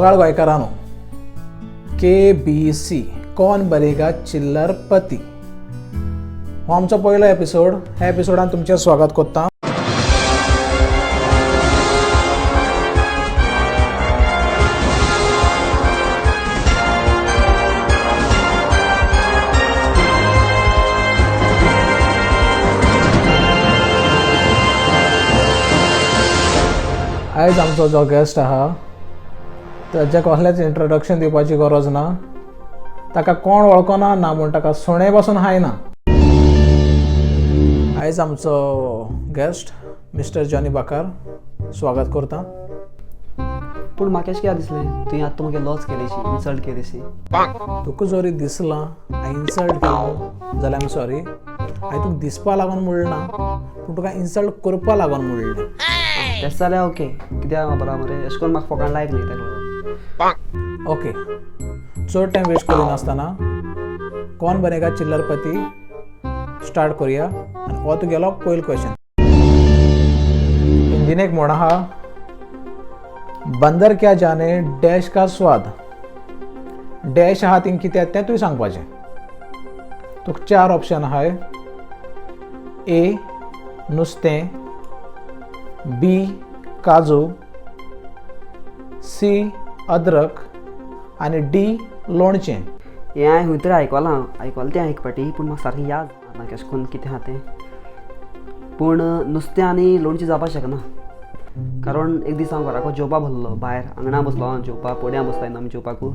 मोगाळ गोंयकारांनो, केबीसी कोण बनेगा चिल्लरपती हो आमचो पयलो एपिसोड. ह्या एपिसोडान तुमचें स्वागत करता. आयज आमचो जो गेस्ट आहा ताजें कसलेंच इंट्रोडक्शन दिवपाची गरज ना. ताका कोण वळखना ना म्हूण ताका सुणें पासून हायना. आयज आमचो गेस्ट मिस्टर जॉनी बाकार, स्वागत करता. पूण म्हाका अशें कित्याक दिसलें तुवें आतां म्हगे लॉस केलीशी, इन्सल्ट केलीशी? तुका जरी दिसलां हांवें इन्सल्ट केलो जाल्यार आम सॉरी. हांवें तुका दिसपा लागून म्हणलें ना, पूण तुका इन्सल्ट करपा लागून म्हणलें. तेश जाल्यार ओके. कित्याक खबर मरे, अशें करून म्हाका फोकाण लायक न्ही तेका लागून. ओके, चड टायम वेस्ट करिनासतना कोण बनेगा चिल्लरपती स्टार्ट करूया आनी हो तुगेलो पयलो क्वेश्चन. हिंदीन एक म्हण आहा, बंदर क्या जाने डॅश का स्वाद. डॅश आहा थिंग कितें तें तुवें सांगपाचें. तुका चार ऑप्शन आहाय. ए नुस्तें, बी काजू, सी अद्रक आनी डी लोणचें. हें हांवें खंय तरी आयकलां, आयकलां तें एक फावटी, पूण म्हाका सारकें याद ना केशें करून कितें आहा तें. पूण नुस्तें आनी लोणचें जावपाक शकना, कारण एक दीस हांव घराको जेवपा बसलो, भायर आंगणा बसलो हांव जेवपा. पोड्यां बसता आमी जेवपाकू.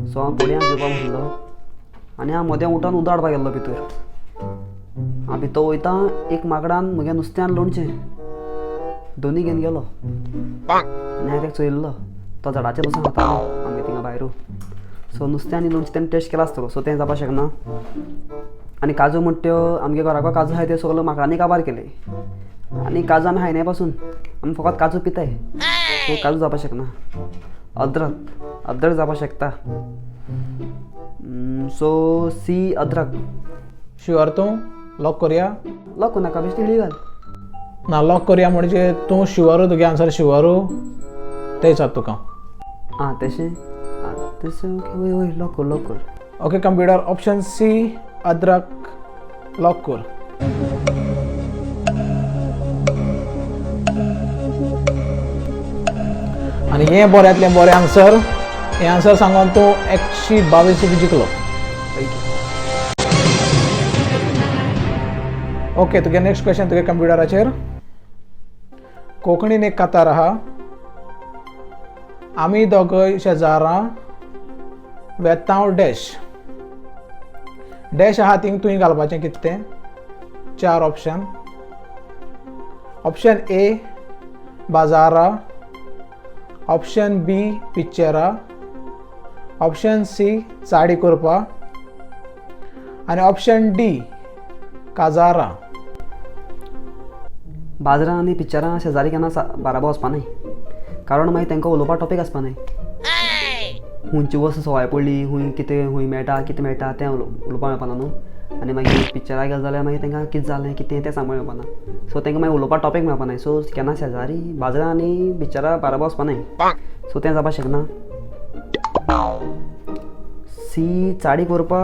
सो हांव पोड्यां जेवपा बसलो आनी हांव मदें उठोन उदक हाडपाक गेल्लो भितर. हांव भितर वयता, एक माकडान म्हगे नुस्तें आनी लोणचें दोनूय घेवन गेलो आनी हांवें ताका चोयल्लो, तो झाडाचेर बसून खातालो आमगे थिंगा भायरू. सो नुस्तें आनी लोणचें तेणें टेस्ट केलां आसतलो, सो तें जावपाक शकना. आनी काजू म्हणटा त्यो, आमगे घराको काजू आहाय त्यो सगळ्यो माकडांनी काबार केले आनी काजू आमी खायनाय पासून, आमी फकत काजू पिताय. सो काजू जावपाक शकना. अद्रक, अद्रक जावपाक शकता. सो सी अद्रक. शुअर तूं? लॉक करुया? लॉक नाका, बेश्टी हिळी घाल. ना, लॉक करुया म्हणजे तूं शुअरू, तुगे आन्सर शुअरू तें विचारता तुका. आं, तशें, आं तशें, ओके, वय वय, लॉक कर, लॉक कर. ओके कंप्युटर, ऑप्शन सी अद्रक लॉक कर. आनी हें बऱ्यांतलें बरें आन्सर. हें आन्सर सांगून तूं 122 रुपया जिखलो. Thank you. ओके, तुगे नेक्स्ट क्वेश्चन तुगे कंप्युटराचेर. कोंकणीन एक कातार आहा, आमी दोगय शेजारां वेतांव डॅश. डॅश आहा थिंग तुवें घालपाचें कितें तें. चार ऑप्शन. ऑप्शन ए बाजारा, ऑप्शन बी पिक्चरा, ऑप्शन सी चाडी करपा आनी ऑप्शन डी काजारा. बाजारां आनी पिक्चरां शेजारी केन्ना बाराबर वचपा नाय, कारण मागीर तांकां उलोवपा टॉपीक आसपा नाय. खंयची वस्तू सवाय पडली, खूंय कितें, खूंय मेळटा, कितें मेळटा तें उलोवपा मेळपाना न्हू. आनी मागीर पिक्चराक गेले जाल्यार मागीर तांकां कितें जालें कितें तें सांगपा मेळपाना. सो तांकां मागीर उलोवपा टॉपीक मेळपा नाय. सो केन्ना शेजारी बाजारां आनी पिक्चरां बाराबर वचपा नाय, सो तें जावपाक शकना. सी चाडी करपा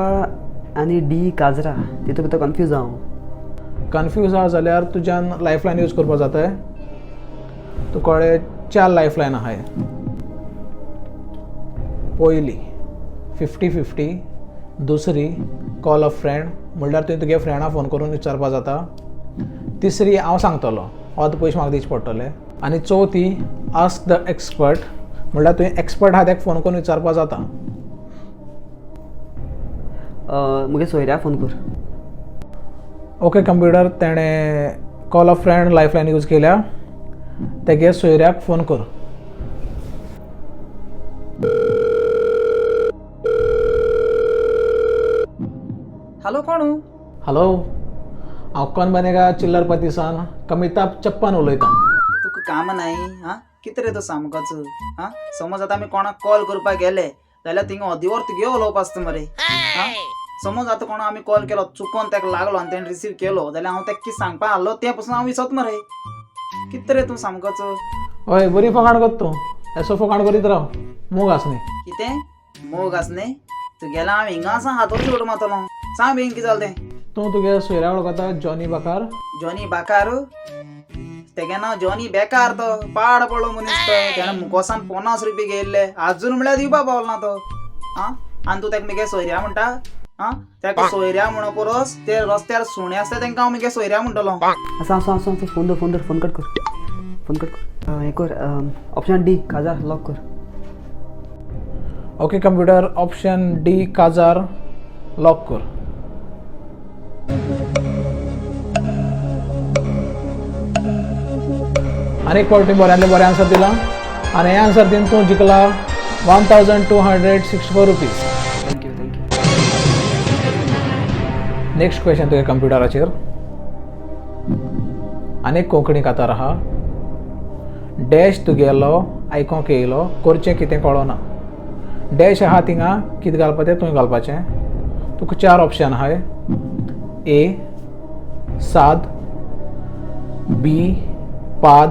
आनी डी काजरा, तितून भितर कन्फ्यूज हांव. कन्फ्यूज आहा जाल्यार तुज्यान लायफ लायन यूज करपा जाता. तुकडे चार लायफ लायन आहाय. पयली 50-50, दुसरी कॉल अ फ्रेंड, म्हणल्यार तुवें तुगे फ्रेंडा फोन करून विचारपा जाता, तिसरी हांव सांगतलो, अर्द पयशे म्हाका दिवचे पडटले, आनी चवथी आस्क the expert, म्हणल्यार तुवें एक्सपर्ट आहा ताका फोन करून विचारपा जाता. म्हगे सोयऱ्या फोन कर. ओके कंप्युटर, तेणें call a friend life line use केल्या. तेगे सोयऱ्याक फोन कर. हॅलो, कोण? हॅलो, हांव कोण बनेगा चिल्लरपती सान कमिताब चप्पन उलयतां. तुका काम नाही हा? कितें रे तो सामकोच हा? समज आतां आमी कोणाक कॉल करपाक गेले जाल्यार थिंगा अर्दी वर तुगे उलोवप आसता मरे. हा, समज आतां कोणा आमी कॉल केलो, चुकोन ताका लागलो आनी तेणें रिसीव केलो जाल्यार हांव ताका कितें सांगपा आहलो तें पसून हांव विसत मरे. कितें रे तूं सामकोच? हय, बरी फकाण करता तूं. एसो फकाण करीत राव, मोग आस न्ही. कितें मोग आस न्ही तुगेला? हांव हिंगा आसा, हातूच उडो मारतलो. सांग बेगीन कितें जालें तें. तूं तुगे सोयऱ्या वळखता, जॉनी बाकार? जॉनी बाकार? तेगे नांव जॉनी बेकार. तो पाड पडलो मनीस तो. तेणें मुकोसान 50 रुपये घेयल्ले, आजून म्हळ्यार दिवपा पावलो ना तो. आं, आनी तूं तेका मुगे सोयऱ्या म्हणटा? आं, तेका सोयऱ्या म्हणो परस ते रस्त्यार सुणे आसता तेंका हांव मुगे सोयऱ्या म्हणटलो. आसा आसा आसा आसा. फोन दवर, फोन दवर, फोन कट कर, फोन कट कर. हें कर, ऑप्शन डी काजार लॉक कर. ओके कंप्युटर, ऑप्शन डी काजार लॉक कर. आनी एक फावटी बऱ्यांतले बरें आन्सर दिलां आनी हें आन्सर दिवन तूं जिखला 1264 rupees. Thank you, thank you. Next question तुगे कंप्युटराचेर आनी एक कोंकणी कातार आहा. डॅश तुगेलो आयकोंक येयलो, करचें कितें कळना. डॅश आहा थिंगा, कितें घालपा तें तुवें घालपाचें. तुका चार ऑप्शन आहाय. ए साद, बी पाद,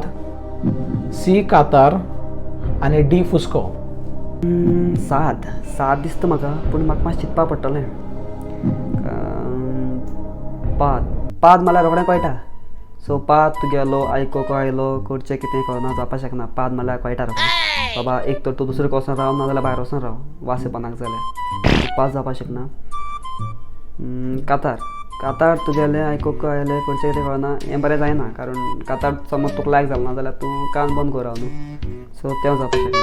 सी कातार आनी डी फुस्को. साद, साद दिसता म्हाका, पूण म्हाका मातशें चिंतपा पडटलें. पाद, पाद म्हळ्यार रोखडें कळटा. सो पाद तुगेलो आयकोंक आयलो, करचें कितें कळना जावपा शकना. पाद म्हळ्यार कळटा रोखडें, बाबा एक तर तूं दुसरे वचोन राव, नाजाल्यार भायर वचोन राव, वास येवपा नाका जाल्यार. पाद जावपा शकना. कातार, कातार तुगेलें आयकोंक आयलें, करचें कितें कळना, हें बरें जायना, कारण कातार समज तुका लायक जालें ना जाल्यार तूं कान बंद कर राव न्हू. सो तें जावपा शकना.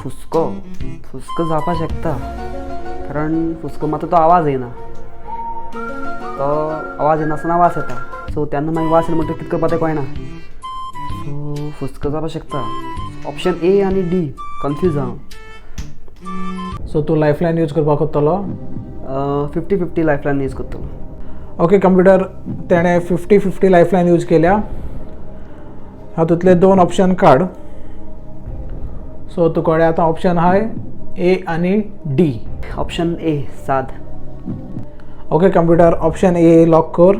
फुसको, फुसको जावपा शकता, कारण फुसको मात तो आवाज येना, तो आवाज येनासतना वास येता. सो तेन्ना मागीर वास येयलो म्हणटकीर कितें करपा तें कळना. सो फुसको जावपा शकता. ऑप्शन ए आनी डी कन्फ्यूज हांव. सो तूं लायफ लायन यूज करपाक कोत्तलो? 50-50 लायफ लायन यूज करतलो. ओके कंप्युटर, तेणें 50-50 लायफ लायन यूज केल्या. हातूंतले दोन ऑप्शन काड. सो तुकडे आतां ऑप्शन आहाय ए आनी डी. ऑप्शन ए साद. Okay computer, option A lock कर.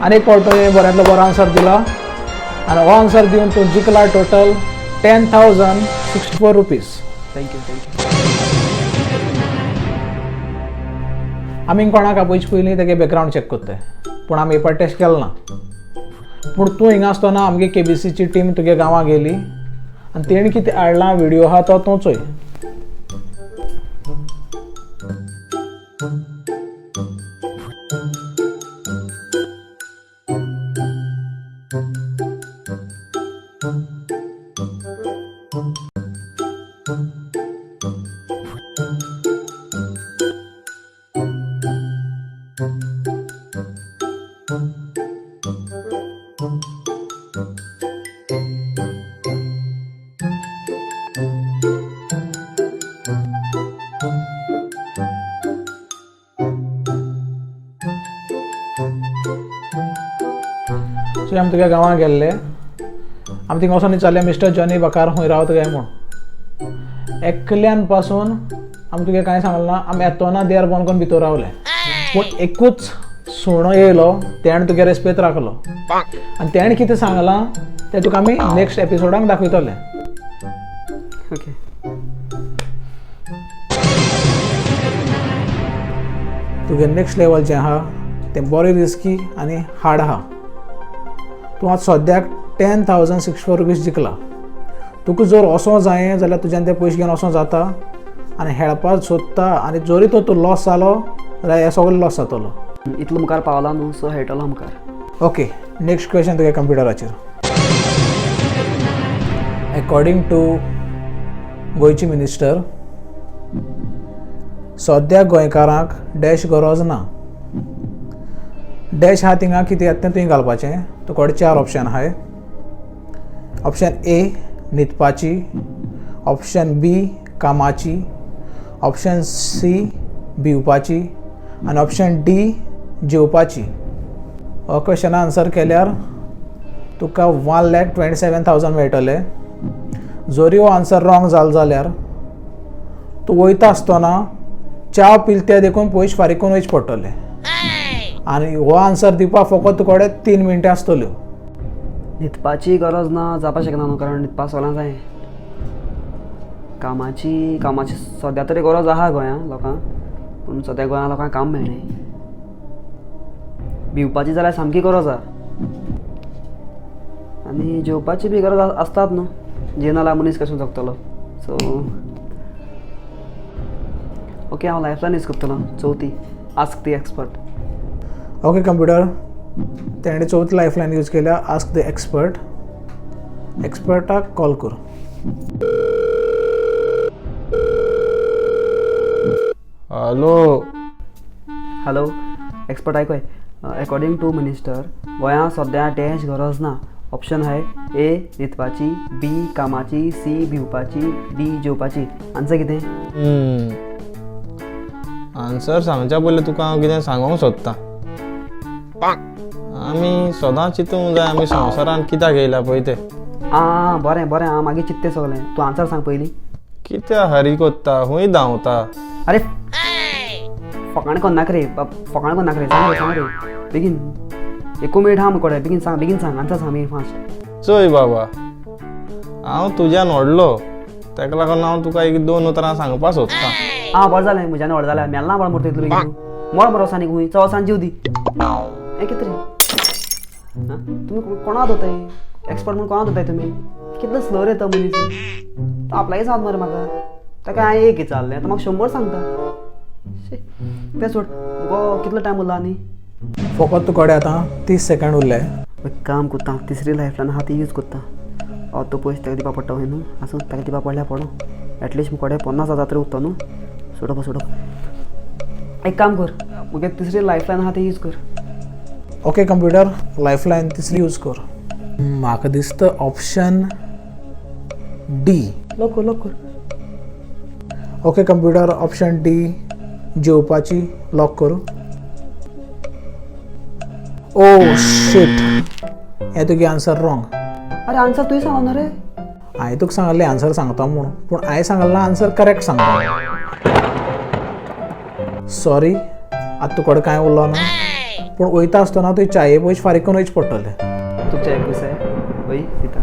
आनी एक फावट तुवें बऱ्यांतलो बरो आन्सर दिला आनी हो आन्सर दिवन तूं जिखला total 10,064 rupees. Thank you, thank you. आमी कोणाक आपोवचे पयलीं तेगे बॅकग्रावंड चॅक करताय, पूण आमी हे टेस्ट केलो ना. पूण तूं हिंगा आसतना आमगे केबीसीची टीम तुगे गांवां गेली आनी तेणी कितें हाडलां व्हिडियो आहा तो तूं चोय. सो आमी तुज्या गांवां गेल्ले, आमी थिंगा वचोन विचारलें, मिस्टर जॉनी बकार खंय रावता काय म्हूण. एकल्यान पासून आमी तुगे कांय सांगलें ना. आमी येतना देर बंद करून भितर रावले, पूण एकूच सुणो येयलो, तेणें तुगे रेस्पेद राखलो आनी तेणें कितें सांगलां तें तुका आमी नेक्स्ट एपिसोडाक दाखयतले. ओके. तुगे नेक्स्ट लेवल जें आहा तें बरें रिस्की आनी हार्ड आहा. तूं आतां सद्याक 10,064 रुपीज जिखला. तुका जर वचों जाय जाल्यार तुज्यान ते पयशे घेवन वचों जाता आनी हेळपाक सोदता आनी जरी तर तूं लॉस जालो जाल्यार हे सगळें लॉस जातलो. इतलो मुखार पावला न्हू, सो हेळटलो मुखार. ओके, नेक्स्ट क्वेश्चन तुगे कंप्युटराचेर. एकॉर्डींग टू गोंयची मिनिस्टर, सद्या गोंयकारांक डॅश गरज ना. डॅश आहा थिंगा, कितें येता तें तुवें घालपाचें. तुका कडेन चार ऑप्शन आहाय. ऑप्शन ए न्हिदपाची, ऑप्शन बी कामाची, ऑप्शन सी भिवपाची आनी ऑप्शन डी जेवपाची. हो क्वेश्चना आन्सर केल्यार तुका 1,27,000 मेळटले. जरी हो आन्सर रॉंग जालो जाल्यार तूं वयता आसतना च्या पिलते देखून पयशे फारीक करून वयचे पडटले. आनी हो आन्सर दिवपाक फकत तुकडे 3 मिनटां आसतल्यो. न्हिदपाची गरज ना जावपाक शकना न्हू, कारण न्हिदपाक सगळ्यांक जाय. कामाची कामाची सद्या तरी गरज आहा गोंयांत लोकांक, पूण सद्या गोंयांत लोकांक काम मेळना. भिवपाची जाल्यार सामकी गरज आहा आनी जेवपाची बी गरज आसतात न्हू, जेवना जाल्यार मनीस कसो जगतलो. सो ओके, हांव लायफलायन यूज करतलो चवथी, ask the expert. Okay computer, तेणें चवथी लायफलायन यूज केल्या, आस्क the expert. एक्सपर्टाक कॉल कर. हॅलो. हॅलो एक्सपर्ट, आयकय, एकॉर्डिंग टू मिनिस्टर गोंयांत सद्या डॅश गरज ना. ऑप्शन आहे ए न्हिदपाची, बी कामाची, सी भिवपाची, डी जेवपाची. आन्सर कितें? आन्सर सांगच्या पयलीं तुका हांव कितें सांगूंक सोदतां. आमी सदां चिंतूंक जाय आमी संवसारांत कित्याक येयला पळय तें. आं बरें बरें, आं मागीर चिंततें सगळें, तूं आन्सर सांग पयलीं. कित्याक हरी कोत्ता, खूंय धांवता? अरे फकाण कोन्नाक रे, फकाण कोन्नाक रे, सांग रे सांग रे बेगीन, एकू मिनीट हा मुकोडे, बेगीन सांग बेगीन सांग, आन्सर सांग बेगीन फास्ट. चोय बाबा, हांव तुज्यान व्हडलो, ताका लागून हांव तुका एक दोन उतरां सांगपाक सोदतां. आं बरें जालें, म्हज्यान व्हड जालें, मेलना बरें मरता इतलो बेगीन तूं, मर मरो वचानी खूंय, चल वचान जीव दी. हें कितें रे, आं तुमी कोणा दोताय एक्सपर्ट म्हूण, कोणा दोताय तुमी? कितलो स्लो रे तो मनीस, तो आपल्याक सांग मरे म्हाका, ताका हांवें एक विचारलें तो म्हाका 100 सांगता. शी, तें सोड गो, कितलो टायम उरला आनी? फकत तुकडे आतां 30 सेकंड उरले. एक काम करता, तिसरी लायफलायन आहा ती यूज करता. तो पयशे ताका दिवपा पडटा न्हू, आसूं ताका दिवपा पडल्यार पडो, एटलिस्ट मुकोडे 50,000 तरी उरता न्हू. सोडप सोडप, एक काम कर, मुगे तिसरी लायफलायन आहा ती यूज कर. ओके कंप्युटर, लायफलायन तिसरी यूज कर. म्हाका दिसता ऑप्शन डी. लॉक कर, लॉक कर. ओके कंप्युटर, ऑप्शन डी जेवपाची लॉक करूं. ओ शीट, हें तुगे आन्सर रॉंग. अरे आन्सर तुवें सांगो ना रे. हांवें तुका सांगलें आन्सर सांगता म्हूण, पूण हांवें सांगलें आन्सर करेक्ट सांगता. सॉरी, आतां तुकडे कांय उरलो ना, पूण वयता आसतना तुवें च्याये पयशे फारीक करून वयचे पडटले. तुका च्याये पयशे वय दिता.